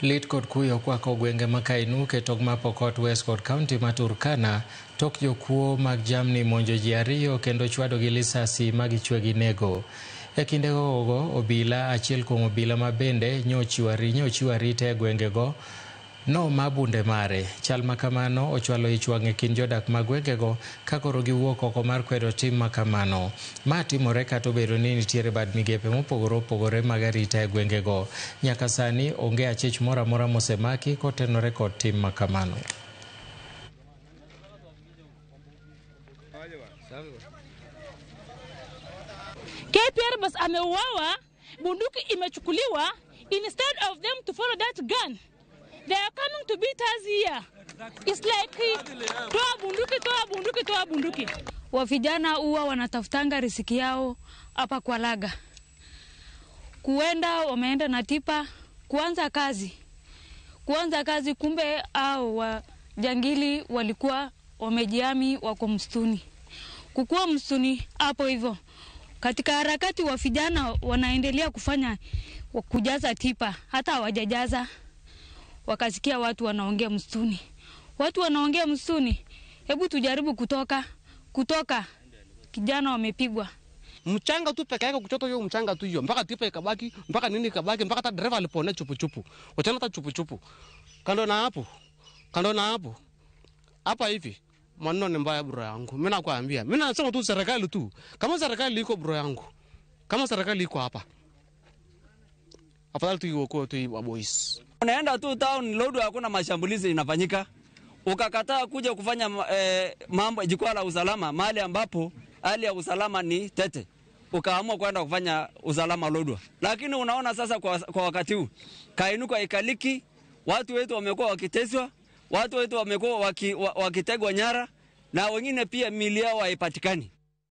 Lit kod kuyo okwako gwenge ma Kainuke, tong' ma Pokot West kod kaunti ma Turkana tok jokuo mag jamni monjo ji ariyo kendo chwadogi lisasi ma gichwe gi nego. E kinde gogo, obila achiel kuom obila ma bende nyochiwo arita e gwengego no ma bunde mare. Chal ma kamano ochwalo ich wang' e kind jodak mag gwengego ka koro giwuok oko mar kwedo tim ma kamano. Ma timore kata obedo ni nitiere bad migepe mopogore opogore mag arita e gwengego. Nyaka sani onge achich moro amora mosemaki kotenore kod tim ma kamano. KPR bas ameuawa, bunduki imechukuliwa. Instead of them to follow that gun, they are coming to beat us here. It's like toa bunduki, toa bunduki, toa bunduki. Wa vijana huwa wanatafutanga riziki yao hapa kwa Laga, kuenda wameenda na tipa kuanza kazi, kumbe au wajangili walikuwa wamejihami, wako msituni. Kukuwa msituni hapo hivyo, katika harakati wa vijana wanaendelea kufanya kujaza tipa, hata hawajajaza wakasikia watu wanaongea msituni, watu wanaongea msituni, hebu tujaribu kutoka, kijana wamepigwa. Mchanga tu peke yake, kuchota hiyo mchanga tu hiyo, mpaka tipa ikabaki, mpaka nini ikabaki, mpaka hata dereva alipona chupu chupu, wachana hata chupu chupu. Kando na hapo hapa hivi maneno ni mbaya, bro yangu. Mimi nakwambia, mimi nasema tu serikali tu, kama serikali iko, bro yangu, kama serikali iko hapa, afadhali tu iokoe tu wa boys. Unaenda tu town Lodwar, hakuna mashambulizi inafanyika, ukakataa kuja kufanya mambo jukwaa la usalama mahali ambapo hali ya usalama ni tete, ukaamua kwenda kufanya usalama Lodwar. Lakini unaona sasa kwa wakati huu Kainuku haikaliki, watu wetu wamekuwa wakiteswa, watu wetu wamekuwa wakitegwa nyara na wengine pia miili yao haipatikani.